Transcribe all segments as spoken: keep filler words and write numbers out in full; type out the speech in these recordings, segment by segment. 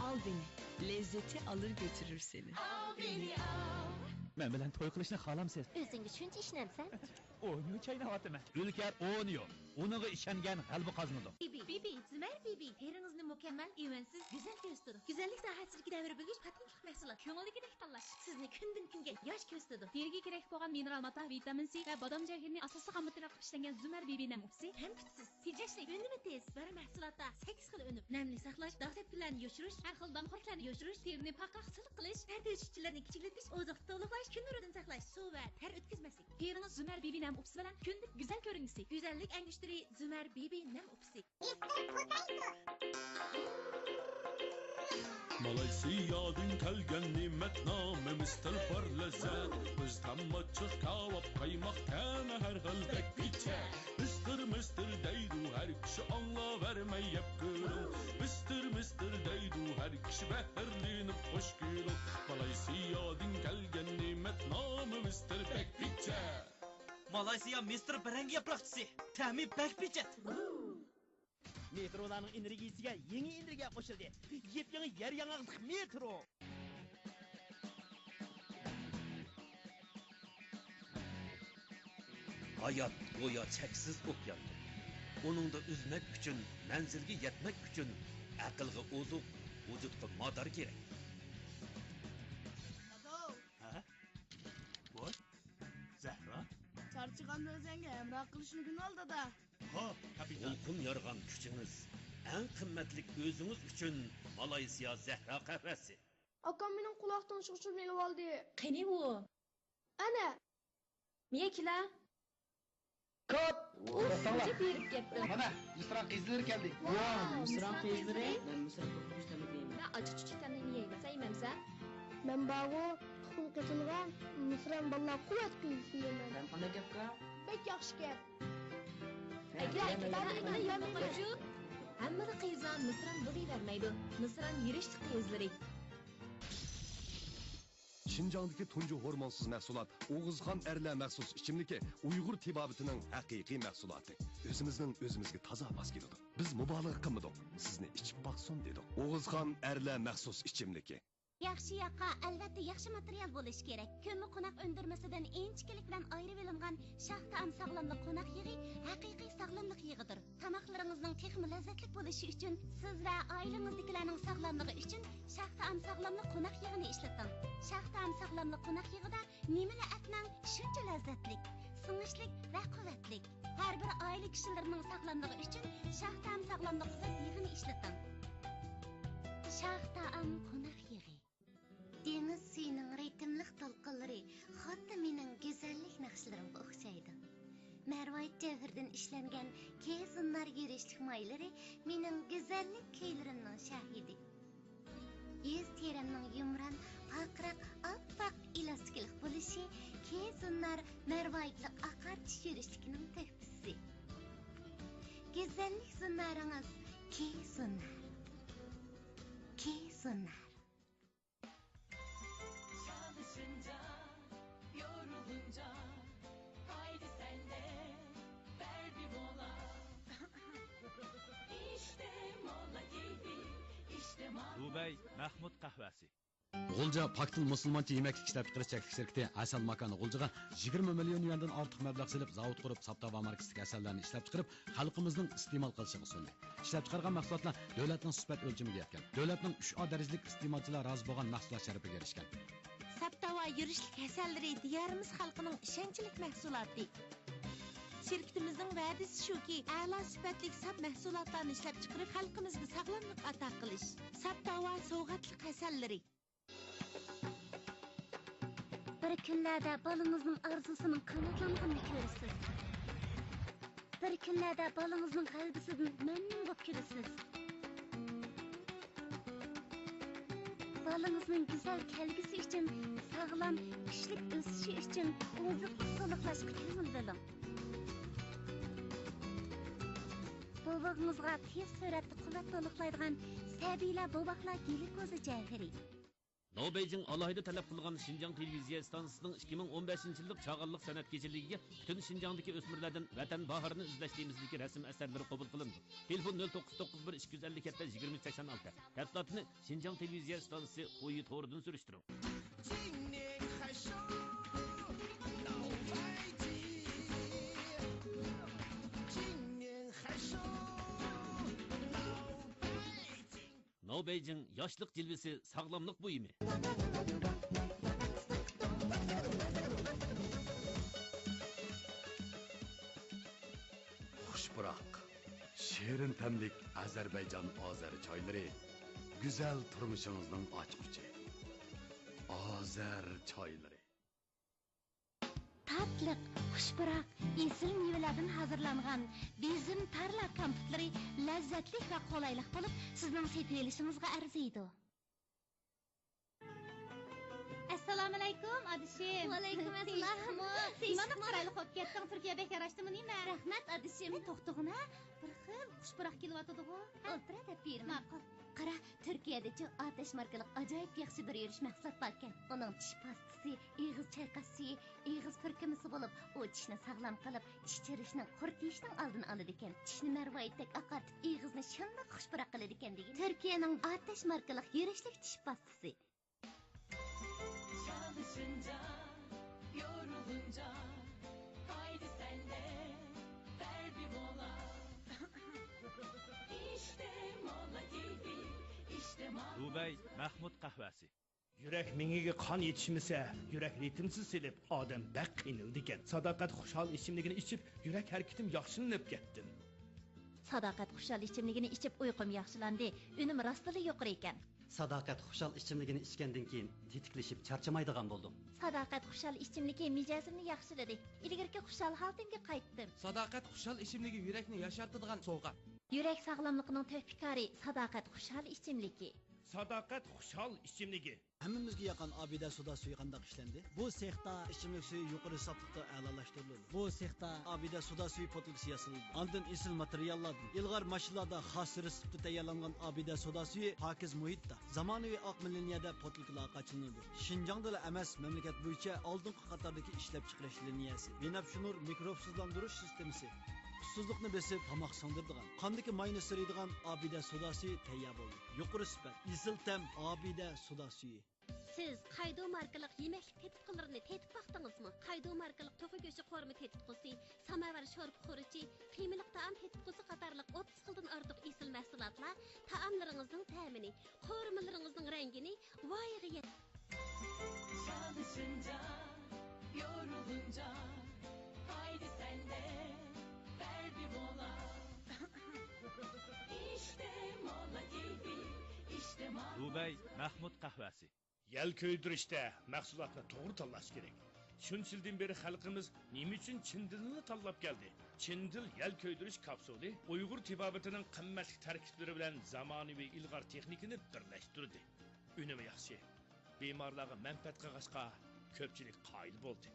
Al beni, lezzeti alır götürür seni. مەن بىلەن توي قىلىشنى خالامسىز؟ ئۆزۈڭگە شۇنچە ئىشىنەمسەن؟ ئونيو چايناۋاتىمەن. ئۈلكەر ئونيو، ئۇنىڭغا ئىشەنگەن غەلىبە قازىنىدۇ. بىبى، بىبى، زۈمەر بىبى، تېرىڭىزنى مۇكەممەل، ئىۋەنسىز، گۈزەل كۆرسىتىدۇ. گۈزەللىك ساھەسىدىكى دەۋر بۆلگۈچ پاتېنتلىق مەھسۇلات. كۆڭۈلدىكىدەك تاللاش سىزنى كۈندىن-كۈنگە ياش كۆرسىتىدۇ. تېرىگە كېرەك بولغان مىنېرال ماتتا، ۋىتامىن سى ۋە بادام جەۋھىرىنى ئاساسلىق ئاممىتىنى قىلىپ ئىشلەنگەن زۈمەر بىبى نەم ئۇپىسى تەمكۈتسىز، تېجەشلىك، ئۈنۈمى تېز. بىر مەھسۇلاتتا سەككىز خىل ئۈنۈم. نەملىك ساقلاش، داغ تەپكۈلەرنى يوشۇرۇش، ھەر خىل داڭقۇرتلارنى يوشۇرۇش، تېرىنى پاك قىلىش، تەر تۆشۈكچىلىرىنى كىچىكلىتىش، ئوزۇقلۇق تولۇقلاش، كۈن نۇرىدىن ساقلاش، سۇ ۋە تەر ئۆتكۈزمەسلىك. تېرىڭىز زۈمەر بىبى نەم ئۇپىسى بىلەن كۈندە گۈزەل كۆرۈنگۈسى. گۈزەللىك ئەڭگۈشتىرى زۈمەر بىبى نەم ئۇپىسى. مالايسىيادىن كەلگەن نېمەت نامى مىستېر بار لەززەت. بىز تاماچىق كاۋاپ، قايماق تەمى ھەر خىل بەك پىچە. مىستېر، مىستېر دەيدۇ ھەر كىشى، ئاڭلاۋەرمەي يەپ كۆرۈڭ. مىستېر، مىستېر دەيدۇ ھەر كىشى، بەھرىلىنىپ خۇش كېلىڭ. مالايسىيادىن كەلگەن نېمەت نامى مىستېر بەك پىچە. مالايسىيا مىستېر بىرەڭگى ياپراقچىسى، تەمى بەك پىچە. مېترولارنىڭ ئېنېرگىيىسىگە يېڭى ئېنېرگىيە قوشۇلدى. يېپيېڭى يەر ياڭاقلىق مېترو. ھايات گويا چەكسىز ئوكياندەك. ئۇنىڭدا ئۈزمەك ئۈچۈن، مەنزىلگە يەتمەك ئۈچۈن ئەقىلگە ئوزۇق، ۋۇجۇدقا مادار كېرەك. داداۋ! ھە؟ ۋاي، زەھرا؟ چارچىغاندا ئۆزەڭگە ھەمراھ قىلىشنى ئۆگىنىۋال، دادا. ھا، كاپىتان. يۇلقۇن يارغان كۈچىڭىز، ئەڭ قىممەتلىك ئۆزىڭىز ئۈچۈن مالايسىيا زەھرا قەھۋەسى. ئاكام مېنىڭ قۇلاق تىڭشىغۇچۇمنى ئېلىۋالدى. قېنى ئۇ؟ ئەنە. مىيە كېلە. كات! ئۇ سىجىپ ھېرىپ كەتتى. مانا، مىسران قىزلىرى كەلدى. ۋاو، مىسران قىزلىرى. مەن مىسران توقۇتۇش تەملىمەيمەن. مەن ئاچچىق چۈچۈك تەملىمەيمەن. سەن يېمەمسەن؟ مەن بارغۇ، تۇخۇم قېتىلغان، مىسران بالىلار قۇۋۋەت قىلسۇن دەيمەن. مەن قانداق گەپكە؟ بەك ياخشى گەپ. ئەگەر ئەكىلەر ئەمىلى يوللىغان ئۈچۈن ھەممىلا قىزا مىسران بولۇۋەرمەيدۇ. مىسران يۈرۈشلۈك قىزلىرى. شىنجاڭدىكى تۇنجى ھورمونسىز مەھسۇلات، ئوغۇزخان ئەرلەر مەخسۇس ئىچىملىكى ئۇيغۇر تېبابىتىنىڭ ھەقىقىي مەھسۇلاتى. ئۆزىمىزنىڭ ئۆزىمىزگە تازا ماس كېلىدۇ. بىز مۇبالىغە قىلمىدۇق، سىزنى ئىچىپ باقسۇن دېدۇق. ئوغۇزخان ئەرلەر مەخسۇس ئىچىملىكى. ياخشى ياققا ئەلۋەتتە ياخشى ماتېرىيال بولۇشى كېرەك. كۆممە قوناق ئۈندۈرمىسىدىن ئىنچىكىلىك بىلەن ئايرىۋېلىنغان شاھ تائام ساغلاملىق قوناق يېغى ھەقىقىي ساغلاملىق يېغىدۇر. تاماقلىرىڭىزنىڭ تېخىمۇ لەززەتلىك بولۇشى ئۈچۈن، سىز ۋە ئائىلىڭىزدىكىلەرنىڭ ساغلاملىقى ئۈچۈن شاھ تائام ساغلاملىق قوناق يېغىنى ئىشلىتىڭ. شاھ تائام ساغلاملىق قوناق يېغىدا نېمىلا ئەتمەڭ، شۇنچە لەززەتلىك، سىڭىشلىك ۋە قۇۋۋەتلىك. ھەر بىر ئائىلە كىشىلىرىنىڭ ساغلاملىقى ئۈچۈن شاھ تائام ساغلاملىق قوناق يېغىنى ئىشلىتىڭ. شاھ تائام قوناق يېغى. دېڭىز سۈيىنىڭ رىتىملىق دولقۇنلىرى خۇددى مېنىڭ گۈزەللىك ناخشىلىرىمغا ئوخشايدۇ. مەرۋايىت جەۋھىرىدىن ئىشلەنگەن كېزۇننار يۈرۈشلۈك مايلىرى مېنىڭ گۈزەللىك كۈيلىرىمنىڭ شاھىدى. يۈز تېرەمنىڭ يۇمران، پارقىراق، ئاپئاق، ئېلاستىكىلىق بولۇشى كېزۇننار مەرۋايىتلىق ئاقارتىش يۈرۈشلۈكىنىڭ تۆھپىسى. گۈزەللىك زۇننارىڭىز كېزۇننار. كېزۇننار. Çalışınca, yorulunca, haydi sen de ver bir mola. İşte mola keyfi, işte mola. دۇبەي مەخمۇت قەھۋەسى. غۇلجا پاك تىل مۇسۇلمانچە يېمەكلىك ئىشلەپچىقىرىش چەكلىك شىركىتى ھەسەل ماكانى غۇلجىغا يىگىرمە مىليون يۈەندىن ئارتۇق مەبلەغ سېلىپ، زاۋۇت قۇرۇپ، ساپ تاۋار ماركىسىدىكى ھەسەللەرنى ئىشلەپچىقىرىپ، خەلقىمىزنىڭ ئىستېمال قىلىشىغا سۇندى. ئىشلەپچىقارغان مەھسۇلاتلار دۆلەتنىڭ سۈپەت ئۆلچىمىگە يەتكەن. دۆلەتنىڭ ئۈچ ئا دەرىجىلىك ئىستېمالچىلار رازى بولغان مەھسۇلات شەرىپىگە ئېرىشكەن. ساپ تاۋار يۈرۈشلۈك ھەسەللىرى دىيارىمىز خەلقىنىڭ ئىشەنچلىك مەھسۇلاتى. شىركىتىمىزنىڭ ۋەدىسى شۇكى، ئەلا سۈپەتلىك ساپ مەھسۇلاتلارنى ئىشلەپچىقىرىپ، خەلقىمىزگە ساغلاملىق ئاتا قىلىش. ساپ تاۋار سوۋغاتلىق ھەسەللىرى. بىر كۈنلەردە بالىڭىزنىڭ ئارزۇسىنىڭ قاناتلانغىنىنى كۆرىسىز. بىر كۈنلەردە بالىڭىزنىڭ غەلىبىسىدىن مەمنۇن بولۇپ كۈلىسىز. بالىڭىزنىڭ گۈزەل كەلگۈسى ئۈچۈن، ساغلام، كۈچلۈك ئۆسۈشى ئۈچۈن ئوزۇقلۇق تولۇقلاشقا كۆڭۈل بۆلۈڭ. بوۋىڭىزغا تېز سۈرئەتتە سۈپەت تولۇقلايدىغان سەبىيلەر، بوۋاقلار گلۇكوزا جەۋھىرى. ناۋبەيجىڭ ئالاھىدە تەلەپ قىلغان شىنجاڭ تېلېۋىزىيە ئىستانسىسىنىڭ ئىككى مىڭ ئون بەشىنچى يىللىق چاغانلىق سەنئەت كېچىلىكىگە پۈتۈن شىنجاڭدىكى ئۆسمۈرلەردىن ۋەتەن باھارىنى ئىزدەش تېمىسىدىكى رەسىم ئەسەرلىرى قوبۇل قىلىندى. تېلېفون: نۆل توققۇز توققۇز بىر ئىككى يۈز ئەللىك يەتتە يىگىرمە ئۈچ سەكسەن ئالتە. تەپسىلاتنى شىنجاڭ تېلېۋىزىيە ئىستانسىسى خۇيى تورىدىن سۈرۈشتۈرۈڭ. ناۋبەيجىڭ، ياشلىق جىلۋىسى، ساغلاملىق بۇيۇمى. خۇش پۇراق، شېرىن تەملىك ئەزەربەيجان ئازەر چايلىرى، گۈزەل تۇرمۇشىڭىزنىڭ ئاچقۇچى. ئازەر چايلىرى. تاتلىق، خۇش پۇراق، ئېسىل مېۋىلەردىن ھازىرلانغان بېزىم تارلا كامپۇتلىرى لەززەتلىك ۋە قولايلىق بولۇپ، سىزنىڭ سېتىۋېلىشىڭىزغا ئەرزىيدۇ. ئەسسالامۇئەلەيكۇم، ئادىشىم. ۋەئەلەيكۇم ئەسسالام. تىنچلىقمۇ؟ نېمانداق چىرايلىق بولۇپ كەتتىڭ؟ تۈركىيە بەك ياراشتىمۇ نېمە؟ رەھمەت، ئادىشىم. ئەي، توختىغىنا، بىر خىل خۇش پۇراق كېلىۋاتىدىغۇ. ئولتۇرە، دەپ بېرىمەن. ماقۇل. قارا، تۈركىيەدىچۇ ئاتەش ماركىلىق ئاجايىپ ياخشى بىر يۈرۈش مەھسۇلات باركەن. ئۇنىڭ چىش پاستىسى، ئېغىز چايقاش سۈيى، ئېغىز پۈركۈمىسى بولۇپ، ئۇ چىشنى ساغلام قىلىپ، چىش چىرىشنىڭ، قۇرتىيىشنىڭ ئالدىنى ئالىدىكەن. چىشنى مەرۋايىتتەك ئاقارتىپ، ئېغىزنى شۇنداق خۇش پۇراق قىلىدىكەن دېگىن. تۈركىيەنىڭ ئاتەش ماركىلىق يۈرۈشلۈك چىش پاستىسى. Çalışınca, yorulunca, haydi sen de ver bir mola. İşte Mola TV, işte Mahmut. دۇبەي مەخمۇت قەھۋەسى. يۈرەك مېڭىگە قان يېتىشمىسە، يۈرەك رىتىمسىز سېلىپ، ئادەم بەك قىينىلىدىكەن. ساداقەت خۇشال ئىچىملىكىنى ئىچىپ، يۈرەك ھەرىكىتىم ياخشىلىنىپ كەتتىم. ساداقەت خۇشال ئىچىملىكىنى ئىچىپ، ئۇيقۇم ياخشىلاندى. ئۈنۈم راستلا يۇقىرى ئىكەن. ساداقەت خۇشال ئىچىملىكىنى ئىچكەندىن كېيىن، تېتىكلىشىپ چارچىمايدىغان بولدۇم. ساداقەت خۇشال ئىچىملىكى مىجەزىمنى ياخشىلىدى. ئىلگىرىكى خۇشال ھالىتىمگە قايتتىم. ساداقەت خۇشال ئىچىملىكى يۈرەكنى ياشارتىدىغان سوۋغات. يۈرەك ساغلاملىقىنىڭ تۆھپىكارى، ساداقەت خۇشال ئىچىملىكى. ساداقەت خۇشال ئىچىملىكى. ھەممىمىزگە ياققان ئابىدە سودا سۈيى قانداق ئىشلەندى؟ بۇ سېختا ئىچىملىك سۈيى يۇقىرى ساپلىقتا ئەلالاشتۇرۇلىدۇ. بۇ سېختا ئابىدە سودا سۈيى پوتۇلكىسى ياسىلىدۇ. ئاندىن ئېسىل ماتېرىياللاردىن، ئىلغار ماشىنىلاردا خاس رېتسېپتا تەييارلانغان ئابىدە سودا سۈيى پاكىز مۇھىتتا، زامانىۋى ئاق مىلىنىيەدە پوتۇلكىلارغا قاچىلىنىدۇ. شىنجاڭدىلا ئەمەس، مەملىكەت بويىچە ئالدىنقى قاتاردىكى ئىشلەپچىقىرىش لىنىيەسى. بىنەپشە نۇر مىكروبسىزلاندۇرۇش سىستېمىسى. ئۇسسۇزلۇقنى بېسىپ، تاماق سىڭدۈرىدىغان، قاندىكى ماينى سۈرىدىغان ئابىدە سودا سۈيى تەييار بولدى. يۇقىرى سۈپەت، ئېسىل تەم، ئابىدە سودا سۈيى. سىز قايدو ماركىلىق يېمەكلىك تېتىتقۇلىرىنى تېتىپ باقتىڭىزمۇ؟ قايدو ماركىلىق توخۇ گۆشى قورۇما تېتىتقۇسى، ساماۋار شورپا خورۇچى، قىيمىلىق تائام تېتىتقۇسى قاتارلىق ئوتتۇز خىلدىن ئارتۇق ئېسىل مەھسۇلاتلار تائاملىرىڭىزنىڭ تەمىنى، قورۇمىلىرىڭىزنىڭ رەڭگىنى ۋايىغا يەت-. Çalışınca, yorulunca, haydi sen de ver bir mola. İşte Mola TV, işte Mahmut. دۇبەي مەخمۇت قەھۋەسى. يەل كۆيدۈرۈشتە مەھسۇلاتنى توغرا تاللاش كېرەك. شۇنچە يىلدىن بېرى خەلقىمىز نېمە ئۈچۈن چىندىلنى تاللاپ كەلدى؟ چىندىل يەل كۆيدۈرۈش كاپسۇلى ئۇيغۇر تېبابىتىنىڭ قىممەتلىك تەركىبلىرى بىلەن زامانىۋى ئىلغار تېخنىكىنى بىرلەشتۈردى. ئۈنۈمى ياخشى، بىمارلارغا مەنپەئەت قىلغاچقا، كۆپچىلىك قايىل بولدى.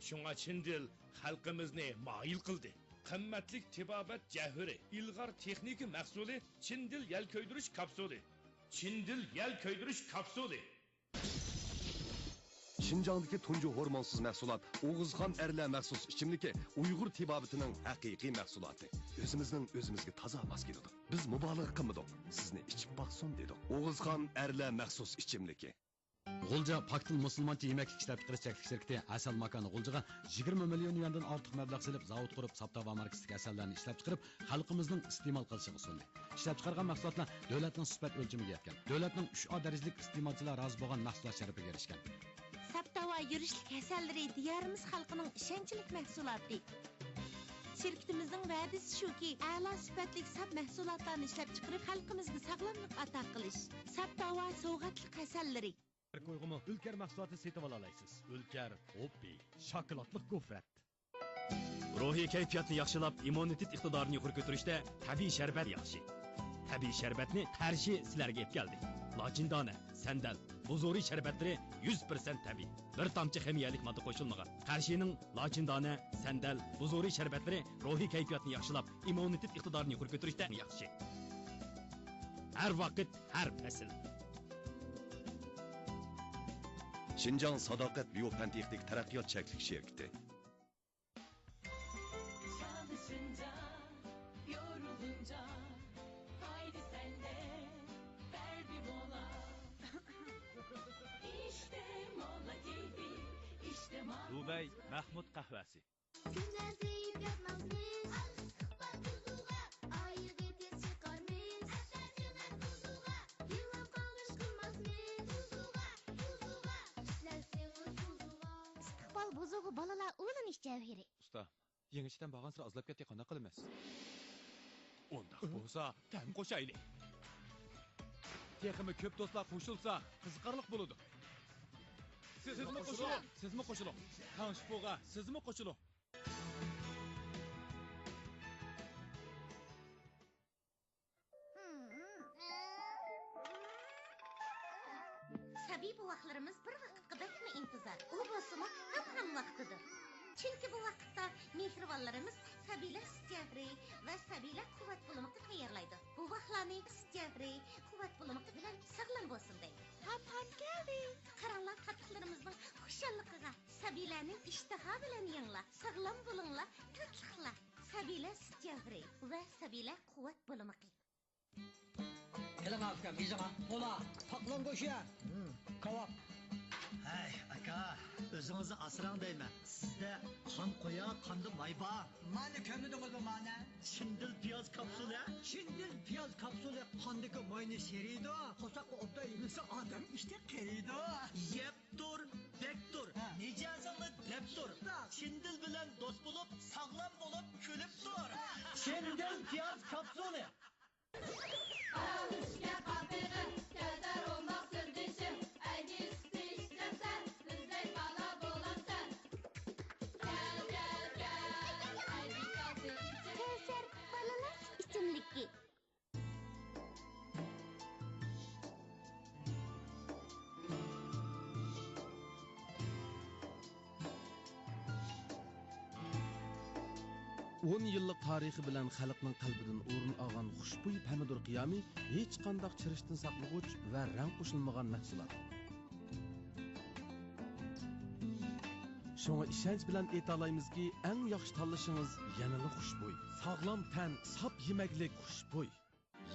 شۇڭا چىندىل خەلقىمىزنى مايىل قىلدى. قىممەتلىك تېبابەت جەۋھىرى، ئىلغار تېخنىكا مەھسۇلى، چىندىل يەل كۆيدۈرۈش كاپسۇلى. چىندىل يەل كۆيدۈرۈش كاپسۇلى. شىنجاڭدىكى تۇنجى ھورمونسىز مەھسۇلات ئوغۇزخان ئەرلەر مەخسۇس ئىچىملىكى ئۇيغۇر تېبابىتىنىڭ ھەقىقىي مەھسۇلاتى. ئۆزىمىزنىڭ ئۆزىمىزگە تازا ماس كېلىدۇ. بىز مۇبالىغە قىلمىدۇق، سىزنى ئىچىپ باقسۇن دېدۇق. ئوغۇزخان ئەرلەر مەخسۇس ئىچىملىكى. غۇلجا پاك تىل مۇسۇلمانچە يېمەكلىك ئىشلەپچىقىرىش چەكلىك شىركىتى ھەسەل ماكانى غۇلجىغا يىگىرمە مىليون يۈەندىن ئارتۇق مەبلەغ سېلىپ، زاۋۇت قۇرۇپ، ساپتاۋا ماركىسىدىكى ھەسەللەرنى ئىشلەپچىقىرىپ، خەلقىمىزنىڭ ئىستېمال قىلىشىغا سۇندى. ئىشلەپچىقارغان مەھسۇلاتلار دۆلەتنىڭ سۈپەت ئۆلچىمىگە يەتكەن. دۆلەتنىڭ ئۈچ ئا دەرىجىلىك ئىستېمالچىلار رازى بولغان مەھسۇلات شەرىپىگە ئېرىشكەن. ساپتاۋا يۈرۈشلۈك ھەسەللىرى دىيارىمىز خەلقىنىڭ ئىشەنچلىك مەھسۇلاتى. شىركىتىمىزنىڭ ۋەدىسى شۇكى، ئەلا سۈپەتلىك ساپ مەھسۇلاتلارنى ئىشلەپچىقىرىپ، خەلقىمىزگە ساغلاملىق ئاتا قىلىش. ساپتاۋا سوۋغاتلىق ھەسەللىرى. ئۆيغىمۇ ئۈلكەر مەھسۇلاتى سېتىۋالالايسىز. ئۈلكەر ھوپپى، شاكىلاتلىق گوفرەت. روھىي كەيپىياتنى ياخشىلاپ، ئىممۇنىتېت ئىقتىدارىنى يۇقىرى كۆتۈرۈشتە تەبىئىي شەربەت ياخشى. تەبىئىي شەربەتنى ھەر شى سىلەرگە يەپ كەلدى. لاچىندانە، سەندەل، بۇزۇرى شەربەتلىرى يۈز پىرسەنت تەبىئىي، بىر تامچە خىمىيەلىك ماددا قوشۇلمىغان. قەرشىنىڭ لاچىندانە، سەندەل، بۇزۇرى شەربەتلىرى روھىي كەيپىياتنى ياخشىلاپ، ئىممۇنىتېت ئىقتىدارىنى يۇقىرى كۆتۈرۈشتە ياخشى. ھەر ۋاقىت، ھەر پەسىل. شىنجاڭ ساداقەت بىيو پەن تېخنىك تەرەققىيات چەكلىك شىركىتى. Çalışınca, yorulunca, haydi sen de ver bir mola. İşte mola keyfi, işte mola. دۇبەي مەھمۇد قەھۋەسى. كۈنلەر دېيىپ ياتماسمىز، ئىستىقبال بۇزۇلغان، ئايىغى تېز چىقارمىز، ئەسەر جىمەت بۇزۇلغان، يىغلاپ قالغۇچ قىلماسمىز، بۇزۇلغان، بۇزۇلغان، ئىشلەتسىڭىز بۇزۇلغان. ئىستىقبال بۇزۇلغۇ بالىلار ئويلىنىش جەۋھىرى. ئۇستا، يېڭىچىدىن بارغانسېرى ئازلاپ كەتتى، قانداق قىلىمىز؟ ئۇنداق بولسا، تەم قوشايلى. تېخىمۇ كۆپ دوستلار قوشۇلسا، قىزىقارلىق بولىدۇ. سىزمۇ قوشۇلۇڭ، سىزمۇ قوشۇلۇڭ. تاڭشىپۇغا سىزمۇ قوشۇلۇڭ. سەبىي بوۋاقلىرىمىز بىر ۋاقىتقا بەكمۇ ئىنتىزار. ئۇ بولسىمۇ ئىلھام ۋاقتىدۇر. چۈنكى بۇ ۋاقىتتا مېھرىبانلىرىمىز سەبىيلەر سۈت جەۋھىرى ۋە سەبىيلەر قۇۋۋەت بۇلىمىقى تەييارلايدۇ. بوۋاقلارنى سۈت جەۋھىرى، قۇۋۋەت بۇلىمىقى بىلەن ساغلام بولسۇن دەيمىز. پاپام كەلدى. قاراڭلار، تاتلىقلىرىمىزنىڭ خۇشاللىقىغا. سەبىيلەرنى ئىشتىها بىلەن يەڭلار، ساغلام بولۇڭلار، تاتلىقلار. سەبىيلەر سۈت جەۋھىرى ۋە سەبىيلەر قۇۋۋەت بۇلىمىقى. ئېلىڭ ئاكا، مېزىڭا. تولا، تاقلان گۆشى. ھىم، كاۋاپ. ھەي، ئاكا، ئۆزىڭىزنى ئاسراڭ دەيمەن. سىزدە قان قويا، قاندا ماي بار. مانا كۆرمىدىڭىزمۇ مانا؟ چىندىل پىياز كاپسۇلى. چىندىل پىياز كاپسۇلى قاندىكى ماينى سېرىيدۇ. قورساققا ئوبدان يېمىسە ئادەم ئىشتە قېرىيدۇ. يەپ تۇر، بەك تۇر، ھە. مىجەزىڭنى دەپ تۇر. چىندىل بىلەن دوست بولۇپ، ساغلام بولۇپ، كۈلۈپ تۇر. چىندىل پىياز كاپسۇلى. قارا ئۈشكە قاپىقىم، كەلسە ئوماق سىردىشىم، ئەينى سۈتى ئىچسەمسەن، بىزدەك بالا بولامسەن. كەل، كەل، كەل، ئەينى كالتە ئىچىم. كەۋسەر بالىلار سۈت ئىچىملىكى. ئون يىللىق تارىخى بىلەن خەلقنىڭ قەلبىدىن ئورۇن ئالغان خۇشبۇي پەمىدۇر قىيامى ھېچقانداق چىرىشتىن ساقلىغۇچ ۋە رەڭ قوشۇلمىغان مەھسۇلات. شۇڭا ئىشەنچ بىلەن ئېيتالايمىزكى، ئەڭ ياخشى تاللىشىڭىز يەنىلا خۇشبۇي. ساغلام تەن، ساپ يېمەكلىك، خۇشبۇي.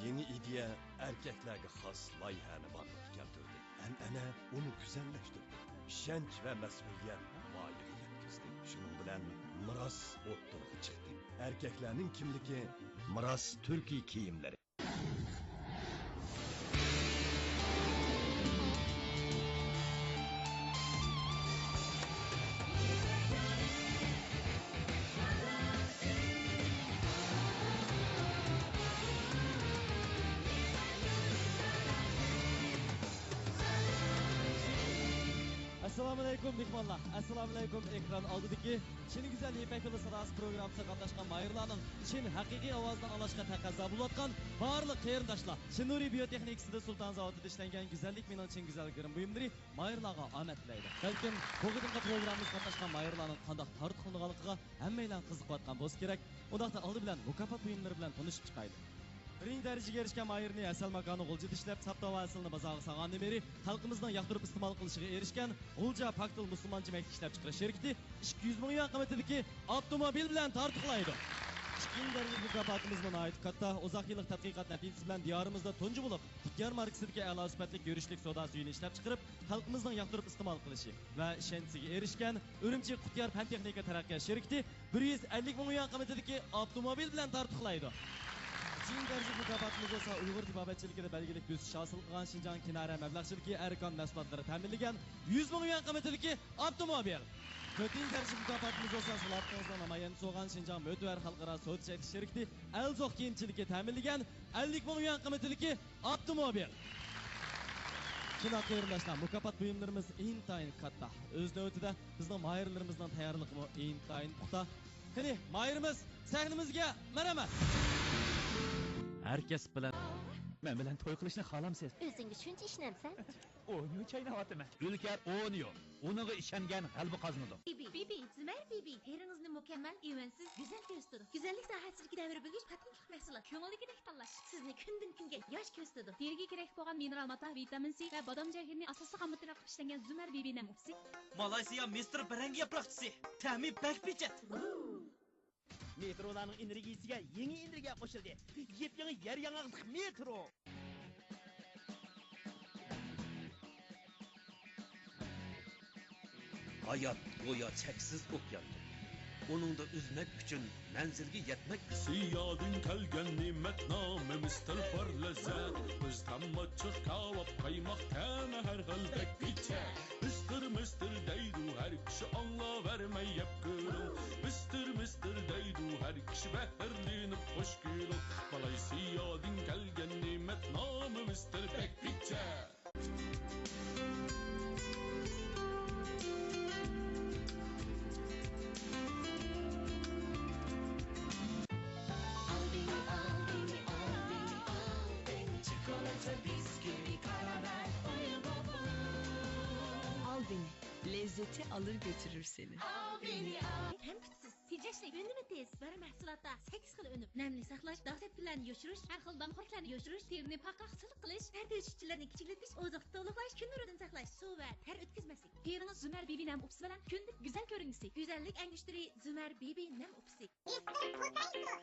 يېڭى ئىدىيە ئەركەكلەرگە خاس لايىھەنى بارلىققا كەلتۈردى. ئەنئەنە ئۇنى گۈزەللەشتۈردى. ئىشەنچ ۋە مەسئۇلىيەت ۋايىغا يەتكۈزدى. شۇنىڭ بىلەن مىراس ئوتتۇرىغا چىقتى. ئەركەكلەرنىڭ كىملىكى مىراس تۈركىي كىيىملىرى. ئەسسالامۇئەلەيكۇم، مېھمانلار! ئەسسالامۇئەلەيكۇم، ئېكران ئالدىدىكى چىن گۈزەل يىپەك يولى ساداسى پروگراممىسىغا قاتناشقان ماھىرلارنىڭ چىن ھەقىقىي ئاۋازىنى ئاڭلاشقا تەقەززا بولۇۋاتقان بارلىق قېرىنداشلار! شىنۇرى بىيو تېخنىكىسىدا سۇلتان زاۋۇتىدا ئىشلەنگەن گۈزەللىك مېنىڭ چىن گۈزەل گىرىم بۇيۇملىرى ماھىرلارغا ئامەت تىلەيدۇ. بەلكىم بۇ قېتىمقى پروگراممىمىزغا قاتناشقان ماھىرلارنىڭ قانداق تارتۇقلىنىدىغانلىقىغا ھەممەيلەن قىزىقىۋاتقان بولسا كېرەك. ئۇنداقتا ئالدى بىلەن مۇكاپات بۇيۇملىرى بىلەن تونۇشۇپ چىقايلى. بىرىنچى دەرىجىگە ئېرىشكەن ماھىرنى ھەسەل ماكانى غۇلجىدا ئىشلەپ، ساپ تاۋا ھەسىلىنى بازارغا سالغاندىن بېرى خەلقىمىزنىڭ ياقتۇرۇپ ئىستېمال قىلىشىغا ئېرىشكەن غۇلجا پاكتىل مۇسۇلمانچە مەيدە ئىشلەپچىقىرىش شىركىتى ئىككى يۈز مىڭ يۈەن قىممىتىدىكى ئاپتوموبىل بىلەن تارتۇقلايدۇ. ئىككىنچى دەرىجىلىك مۇكاپاتىمىزمۇ ناھايىتى كاتتا. ئۇزاق يىللىق تەتقىقات نەتىجىسى بىلەن دىيارىمىزدا تۇنجى بولۇپ قۇتيار ماركىسىدىكى ئەلا سۈپەتلىك يۈرۈشلۈك سودا سۈيىنى ئىشلەپچىقىرىپ، خەلقىمىزنىڭ ياقتۇرۇپ ئىستېمال قىلىشى ۋە ئىشەنچىسىگە ئېرىشكەن ئۈرۈمچى قۇتيار پەن تېخنىكا تەرەققىيات شىركىتى بىر يۈز ئەللىك مىڭ يۈەن قىممىتىدىكى ئاپتوموبىل بىلەن تارتۇقلايدۇ. ئۈچىنچى دەرىجىلىك مۇكاپاتىمىز بولسا ئۇيغۇر تېبابەتچىلىكىدە بەلگىلىك بۆسۈش ھاسىل قىلغان شىنجاڭ كىنارە مەبلەغچىلىكى ئەركان مەھسۇلاتلىرى تەمىنلىگەن يۈز مىڭ يۈەن قىممىتىدىكى ئاپتوموبىل. تۆتىنچى دەرىجە مۇكاپاتىمىز بولسا سالاھىيىتىڭىزنىڭ نامايەندىسى بولغان شىنجاڭ مۆتىۋەر خەلقئارا سودا چەكلىك شىركىتى ئەلزوق كىيىمچىلىكى تەمىنلىگەن ئەللىك مىڭ يۈەن قىممىتىدىكى ئاپتوموبىل. شۇنداق قېرىنداشلار، مۇكاپات بۇيۇملىرىمىز ئىنتايىن كاتتا. ئۆز نۆۋىتىدە بىزنىڭ ماھىرلىرىمىزنىڭ تەييارلىقىمۇ ئىنتايىن پۇختا. قېنى، ماھىرىمىز سەھنىمىزگە مەرھەمەت! ھەر كەسىپ بىلەن. مەن بىلەن توي قىلىشنى خالامسىز؟ ئۆزۈڭگە شۇنچە ئىشىنەمسەن؟ ئونيو چايناۋاتىمەن. ئۈلكەر ئونيو. ئۇنىڭغا ئىشەنگەن غەلىبە قازىنىدۇ. بىبى، بىبى، زۈمەر بىبى، تېرىڭىزنى مۇكەممەل، ئىۋەنسىز، گۈزەل كۆرسىتىدۇ. گۈزەللىك ساھەسىدىكى دەۋر بۆلگۈچ پاتېنتلىق مەھسۇلات. كۆڭۈلدىكىدەك تاللاش. سىزنى كۈندىن-كۈنگە ياش كۆرسىتىدۇ. تېرىگە كېرەك بولغان مىنېرال ماتا، ۋىتامىن سى ۋە بادام جەۋھىرىنى ئاساسلىق ئاممىتى قىلىپ ئىشلەنگەن زۇمەر بىبى نەم ئۇپىسى. مالايسىيا مىستېر بىرەڭگى ياپراقچىسى. تەمى بەك پىچەت. مېترونانىڭ ئېنېرگىيىسىگە يېڭى ئېنېرگىيە قوشۇلدى. يېپيېڭى يەر ياڭاقلىق مېترو. ھايات گويا چەكسىز ئوكياندۇر. ئۇنىڭدا ئۈزمەك ئۈچۈن مەنزىلگە يەتمەك ئۈچۈن. سىيادىن كەلگەن نېمەت نامى مىستېر بار لەززەت. بىز تاماچچىق كاۋاپ قايماق تەمى ھەر خىل بەك پىچە. مىستېر، مىستېر دەيدۇ ھەر كىشى، ئاڭلاۋەرمەي يەپ كۆرۈڭ. مىستېر، مىستېر دەيدۇ ھەر كىشى، بەھرىلىنىپ خۇش كېلىڭ. مالايسىيادىن كەلگەن نېمەت نامى مىستېر بەك پىچە. Aldini, Aldini, Aldini, Aldini. Çikolata, bisküvi, karamel, oyun topu. Aldini, lezzeti alır götürür seni. Aldini, Aldini. كەمپۈتسىز، تېجەشلىك، ئۈنۈمى تېز. بىر مەھسۇلاتتا سەككىز خىل ئۈنۈم. نەملىك ساقلاش، داغ تەپكۈنلەرنى يوشۇرۇش، ھەر خىل دانىخورلۇقلارنى يوشۇرۇش، تېرىنى پاكلىق، سىلىق قىلىش، تەر تېشىشچىلىرىنى كىچىكلىتىش، ئوزۇقلۇق تولۇقلاش، كۈن نۇرىدىن ساقلاش، سۇ ۋە تەر ئۆتكۈزمەسلىك. تېرىڭىز زۇمەر بىبى نەم ئۇپىسى بىلەن كۈندە گۈزەل كۆرۈنگۈسى. گۈزەللىك ئەڭگۈشتىرى زۇمەر بىبى نەم ئۇپىسى. مىستېر پوتەيتو.